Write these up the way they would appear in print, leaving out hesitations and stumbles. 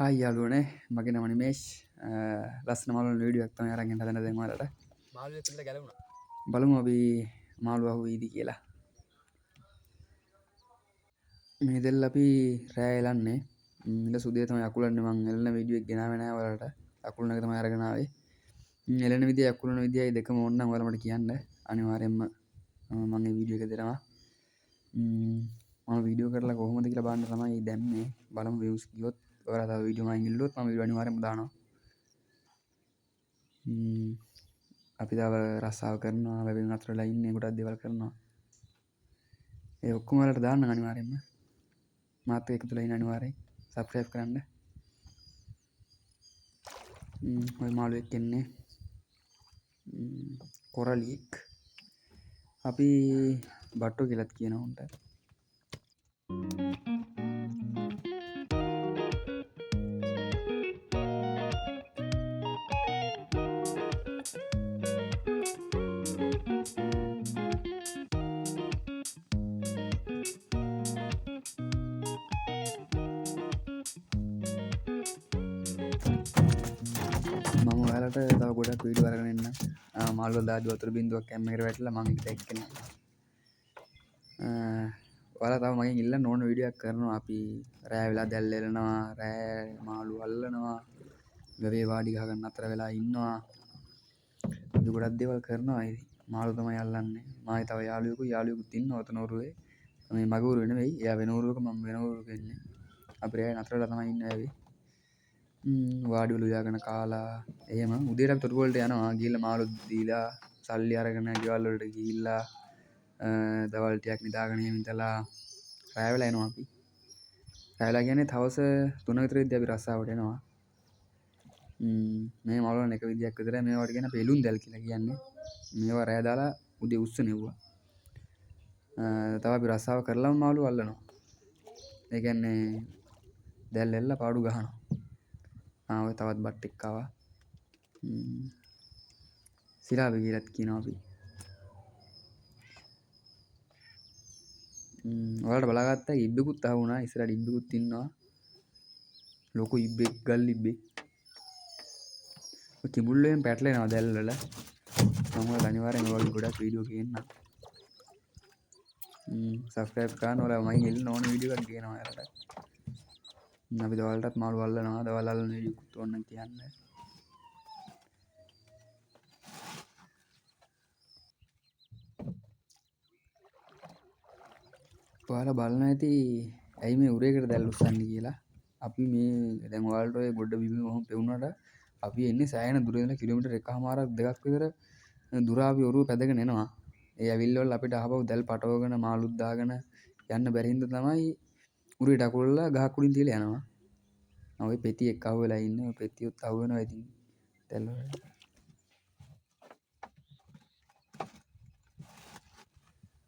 Hi යාළුවනේ, මගේ නම නිමේෂ්. ලස්සන මාළුවන වීඩියෝ එකක් තමයි අරන් එන්න හදන්නේ දැන් ඔයාලට. මාළුවෙක් පිළිලා ගැලවුණා. බලමු අපි මාළුව අහුවෙයිද කියලා. මේ දෙල්ල අපි රෑ එලන්නේ. ඊට සුදේ තමයි අකුලන්නේ. මං එලන වීඩියෝ එක ගෙනාවේ නෑ ඔයාලට. අකුලන එක තමයි අරගෙන ආවේ. එලන විදිය අකුලන විදියයි දෙකම ඕන නම් ඔයාලා මට කියන්න. අනිවාර්යෙන්ම මං මේ වීඩියෝ එක දෙනවා. මම වීඩියෝ කරලා කොහොමද කියලා බලන්න තමයි දැම්මේ. බලමු views ගියොත් ඔයාලා තව වීඩියෝ මගෙන් ඉල්ලුවොත් මම වීඩියෝ අනිවාර්යෙන්ම දානවා. අපි තව රස්සාව කරනවා, වැවෙන් නතර වෙලා ඉන්නේ, ගොඩක් දේවල් කරනවා. ඒ ඔක්කොම ඔයාලට දාන්නම් අනිවාර්යෙන්ම. මාත් එක්ක එකතු වෙලා ඉන්න අනිවාර්යෙන්. සබ්ස්ක්‍රයිබ් කරන්න. ඔය මාළුවෙක් එන්නේ. කොරලියෙක්. අපි බට්ටෝ කියලාත් කියනවා උන්ට. මම ඔයාලට තව ගොඩක් වීඩියෝ අරගෙන එන්නම්. මාළුවා දාද්දි වතුර බින්දුවක් කැම් එකට වැටිලා මං ඒක දැක්කේ නෑ. ඔයාලා තව මගෙන් ඉල්ලන්න ඕන වීඩියෝ එකක් කරනවා. අපි රෑ වෙලා දැල් එලනවා, රෑ මාළු අල්ලනවා, වැවේ වාඩි ගහගෙන නතර වෙලා ඉන්නවා. අපි ගොඩක් දේවල් කරනවා. ඉතින් මාළු තමයි අල්ලන්නේ. මායි තව යාළුවෙකුත් ඉන්නවා ඔතන ඔරුවේ. මේ මගේ ඔරුවේ නෙවෙයි, එයා වෙන ඔරුවක, මම වෙන ඔරුවක ඉන්නේ. අපි රෑ නතර වෙලා තමයි ඉන්නේ වැවේ. වාඩි වෙලා උයාගෙන කාලා එහෙම උදේට අපි තොටුපොළට වලට යනවා. ගිහිල්ලා මාළු දීලා සල්ලි අරගෙන ගෙවල් වලට ගිහිල්ලා, දවල් ටිකක් නිදාගෙන එහෙම ඉඳලා රෑ වෙලා එනවා අපි. රෑ වෙලා කියන්නේ හවස 3 විතර වෙද්දී අපි රස්සාවට එනවා. මේ මාළු වලන එක විදියක් විතරයි. මේවට කියන්නේ අපි එළුන් දැල් කියලා කියන්නේ. මේවා රෑ දාලා උදේ උස්සන එව්වා. තව අපි රස්සාව කරලම මාළු අල්ලනවා. ඒ කියන්නේ දැල් එල්ලලා පාඩු ගහනවා. ඔය තවත් බට්ටෙක් ආවා. සිලාපි කියලාත් කියනවා අපි. ඔයාලට බලාගත්තා ඉබ්බෙකුත් අහු වුණා. ඉස්සරහට ඉබ්බෙකුත් ඉන්නවා. ලොකු ඉබ්බෙක්, ගල් ඉබ්බෙක්. ඔය කිඹුල්ලෝ එහෙම පැටලෙනවා දැල් වල. මම ඔයාලට අනිවාර්යෙන් ඔය වගේ ගොඩක් වීඩියෝ ගේන්නම්. සබ්ස්ක්‍රයිබ් කරන්න. ඔයාලා මගෙන් එල්ලන ඕන වීඩියෝ එකක් ගේනවා ඔයාලට. අපි දවල්ටත් මාළු අල්ලනවා. දවල් අල්ලන වීඩියෝ එකකුත් ඕන නම් කියන්න. ඔයාලා බලන ඇති ඇයි මේ උරේකට දැල් උස්සන්නේ කියලා. අපි මේ දැන් ඔයාලට ඔය ගොඩ බිම ඔහොම පෙවුනට අපි එන්නේ සෑහෙන දුර ඉඳලා කිලෝමීටර් එකහමාරක් දෙකක් විතර දුර අපි ඔරුව පැදගෙන එනවා. ඒ ඇවිල්වල අපිට ආපහු දැල් පටවගෙන මාළුත් දාගෙන යන්න බැරි හින්දා තමයි උරේට අකුලලා ගහක් උඩින් තියලා යනවා. ඔය පෙති එක්ක අහුවෙලා ඉන්නේ. ඔය පෙතියොත් අහුවෙනවා ඉතින් දැල් වලට.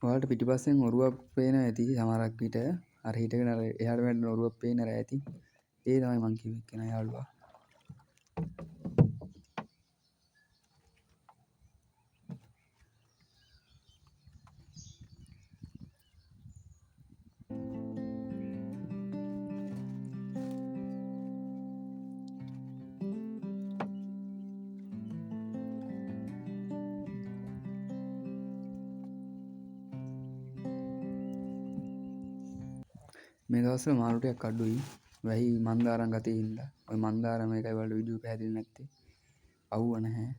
ඔයාලට පිටිපස්සෙන් ඔරුවක් පේනවා ඇති සමහරක් විට. අර හිටගෙන අර එහාට මෙහාට ඔරුවක් පේන අර ඇති. ඒ තමයි මං කිව්වේ එක්කෙනා යාළුවා. මේ දවස්වල මාළු ටිකක් අඩුයි. වැහි මන්දාරම් ගතිය හින්දා. ඔය මන්දාරම එකයි වල වීඩියෝ පැහැදිලි නැත්තේ. අවුව නැහැ.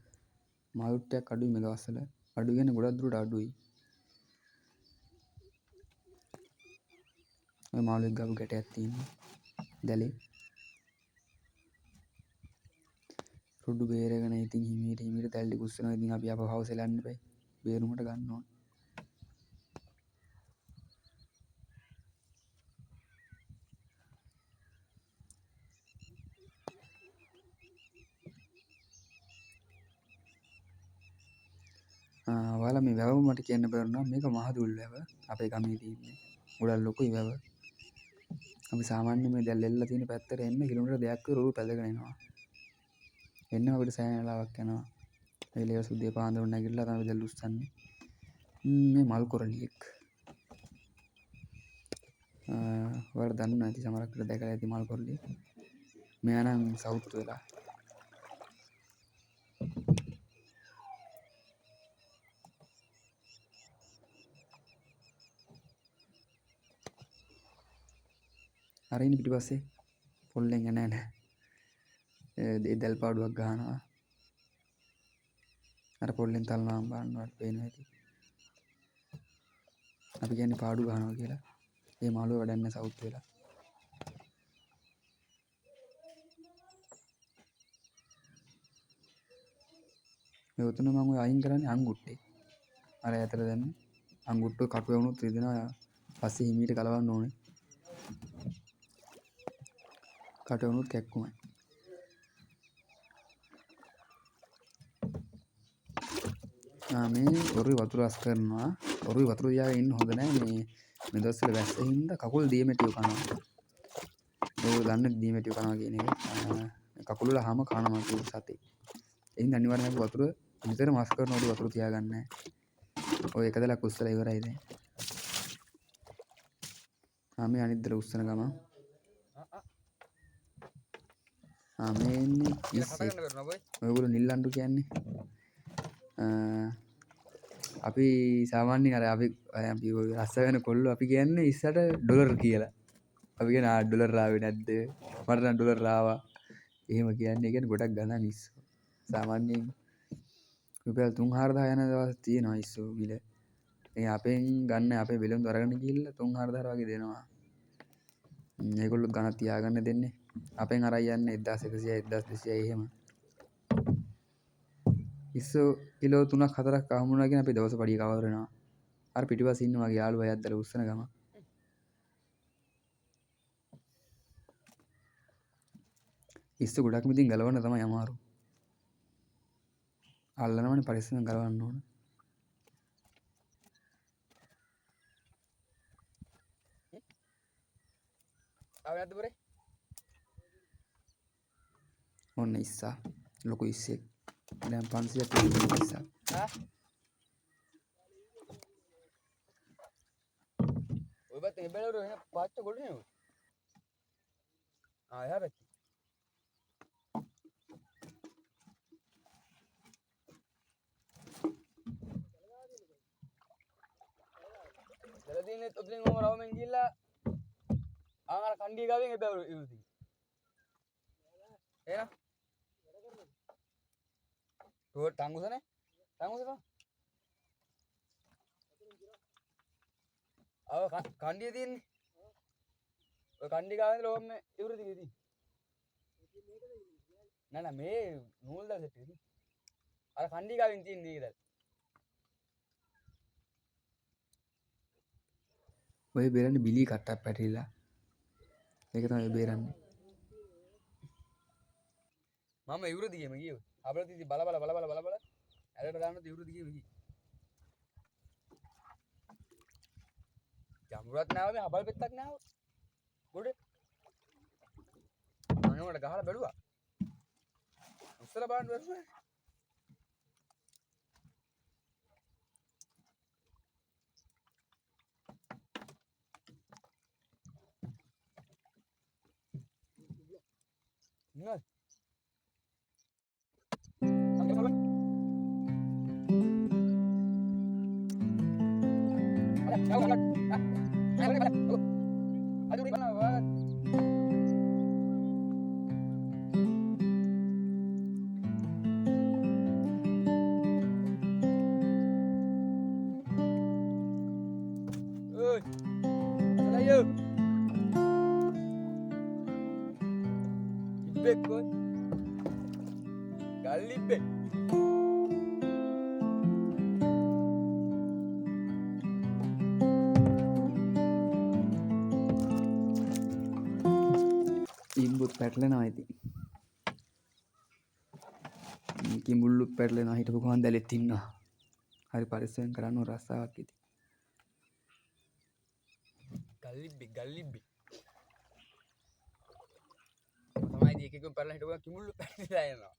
මාළු ටිකක් අඩුයි මේ දවස්වල. අඩු කියන්නේ ගොඩක් දුරට අඩුයි. ඔය මාළුවෙක් ගාපු ගැටයක් තියෙනවා. දැලේ. රොඩු බේරගෙන ඉතින් හිමීට හිමීට දැල් ටික උස්සනවා. ඉතින් අපි ආපහු හවස එලන්න එපා. බේරුමට ගන්න ඕන. ඔයාලා මේ වැව මට කියන්න බැරුණා. මේක මහදුල් වැව. අපේ ගමේ තියෙන්නේ. ගොඩක් ලොකුයි වැව. අපි සාමාන්‍යයෙන් මේ දැල් එල්ලලා තියෙන පැත්තට එන්න කිලෝමීටර් දෙකක් විතර ඔරුව පැදගෙන එනවා. එන්න අපිට සෑහෙන වෙලාවක් යනවා. ඒ ලේව සුද්ධිය පාන්දර නැගිටලා තමයි දැල් උස්සන්නේ. මේ මල් කොරලියෙක්. ඔයාලා දන්නවා ඇති සමහරක් විට දැකලා ඇති මල් කොරලිය. මෙයා නම් සවුත් වෙලා. අර ඉන්නේ පිටිපස්සේ පොල්ලෙන් එන එන ඒ දැල් පාඩුවක් ගහනවා. අර පොල්ලෙන් තලනවා බලන්න ඔයාලට පේනවා ඇති. අපි කියන්නේ පාඩු ගහනවා කියලා. ඒ මාළුව වැඩක් නෑ සවුත් වෙලා. මේ උතන මම ඔය අයින් කරන්නේ අංගුට්ටේ. අර ඈතට දැම්මේ. අංගුට්ටුව කටු වුණොත් රිදෙනවා. පස්සේ හිමීට ගලවන්න ඕනේ. කටු වුණොත් කැක්කුමයි. මේ ඔරුවේ වතුර අස් කරනවා. ඔරුවේ වතුර තියාගෙන ඉන්න හොඳ නෑ. මේ මේ දවස්වල වැස්ස හින්දා කකුල් දියමැටියෝ කනවා. ඔයගොල්ලෝ දන්නේ දියමැටියෝ කනවා කියන එක. කකුල් වල හැම කනවා කියපු සතෙක්. ඒ හින්දා අනිවාර්යයෙන්ම අපි වතුර නිතරම අස් කරන ඔරුවේ වතුර තියාගන්න නෑ. ඔය එක දලක් උස්සලා ඉවරයි දැන්. මේ අනිත් දල උස්සන ගමන්. මේ ඉන්නේ ඉස්සෙක්. ඔයගොල්ලෝ නිල්ලන්ඩු කියන්නේ. අපි සාමාන්‍යයෙන් අර අපි ඔය රස්ස වෙන කොල්ලෝ අපි කියන්නේ ඉස්සට ඩොලර් කියලා. අපි කියන්නේ ආ ඩොලර් ආවේ නැද්ද? මට නම් ඩොලර් ආවා. එහෙම කියන්නේ. ඒ කියන්නේ ගොඩක් ගණන් ඉස්සෝ. සාමාන්‍යයෙන් රුපියල් තුන් හාරදහ යන දවස් තියෙනවා ඉස්සෝ මිල. ඒ අපෙන් ගන්න අපේ බෙලුම් අරගෙන ගිහිල්ලා තුන් හාරදහ වගේ දෙනවා. ඒගොල්ලොත් ගණන් තියාගන්න දෙන්නේ. අපෙන් අරන් යන්නේ 1100 1200 එහෙම. ඉස්සෝ කිලෝ තුනක් හතරක් අහමුණා කියන අපේ දවස පඩිය කවර් වෙනවා. අර පිටිපස්සේ ඉන්න මගේ යාළුවා අයත් දැල උස්සන ගම. ඉස්සෝ ගොඩක්ම ඉතින් ගලවන්න තමයි අමාරු. අල්ලනවනේ පරිස්සමෙන් ගලවන්න ඕන. ආවේ නැද්ද පොරේ? ඔන්න ඉස්සා ලොකු ඉස්සෙක්. දැන් 500ක් විතර ඉස්සා. ඈ? ඔය පැත්තෙන් එබැලුවර එන පාච්ච ගොඩ නේ ඔය. ආ එහා පැත්තේ. දල දින්නේ ඔතනින් ඔම රවුමෙන් ගිහිල්ලා ආ අර කණ්ඩිය ගාවෙන් එබැලුවර ඉවුරු තියෙන්නේ. එහෙනම් ටෝ ටංගුසනේ ටංගුස කා අව කණ්ඩිය තියෙන්නේ. ඔය කණ්ඩිය ගාව ඉඳලා ඔහොම ඉවුරු දිගේ තියෙන්නේ. නෑ නෑ මේ නූල් දාලා සෙට් එක තියෙන්නේ. අර කණ්ඩිය ගාවින් තියෙන්නේ ඒක දැන්. ඔය බේරන්නේ බිලී කට්ටක් පැටලිලා. ඒක තමයි බේරන්නේ. මම ඉවුරු දිගේම ගියේ. අපල තිදි බල බල බල බල බල බල ඇලට දාන්න ඉවුරු දිගේම ගියේ. ජමුරත් නෑව මේ හබල් පෙත්තක් නෑව. ගොඩ. මම උඩ ගහලා බැලුවා. උස්සලා බලන්න බැලුවා. නෑ. ඉම්බුත් පැටලෙනවා ඉතින්. කිඹුල්ලුත් පැටලෙනවා හිටපු ගමන් දැලෙත් ඉන්නවා. හරි පරිස්සමෙන් කරන්න ඕන රස්සාවක් ඉතින්. ගල්ලිබ්බි ගල්ලිබ්බි. තමයි ඉතින් එක එකම පැටලෙන හිටපු ගමන් කිඹුල්ලු පැටලිලා යනවා.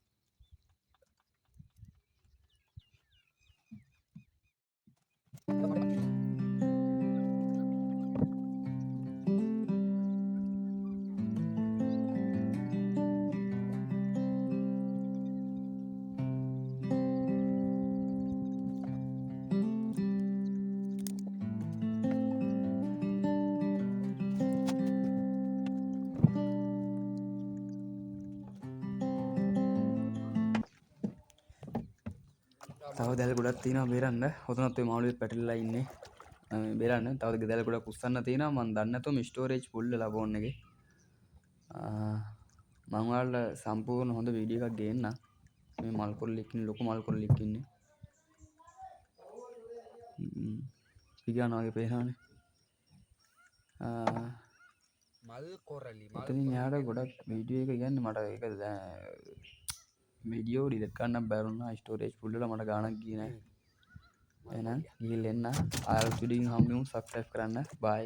තව දැල් ගොඩක් තියෙනවා බේරන්න. ඔතනත් ඔය මාළුවෙක් පැටලිලා ඉන්නේ. බේරන්න. තව දැල් ගොඩක් උස්සන්න තියෙනවා. මං දන්නේ නැතුව මේ ස්ටෝරේජ් ෆුල් වෙලා ෆෝන් එකේ. මං ඔයාලට සම්පූර්ණ හොඳ වීඩියෝ එකක් ගේන්නම්. මේ මල් කොරල්ලෙක් ඉන්නේ, ලොකු මල් කොරල්ලෙක් ඉන්නේ. පිගාන වගේ පේනවනේ. මල් කොරලි මල්. එතනින් එහාට ගොඩක් වීඩියෝ එක කියන්නේ මට ඒක දැන් වීඩියෝ ඩිලීට් කරන්න බැරි වුණා. ස්ටෝරේජ් ෆුල් වෙලා මට ගාණක් ගියේ නෑ. එහෙනම් ගිහින් එන්න. ආයෙත් වීඩියෝ එකකින් හම්බෙමු. සබ්ස්ක්‍රයිබ් කරන්න. බයි.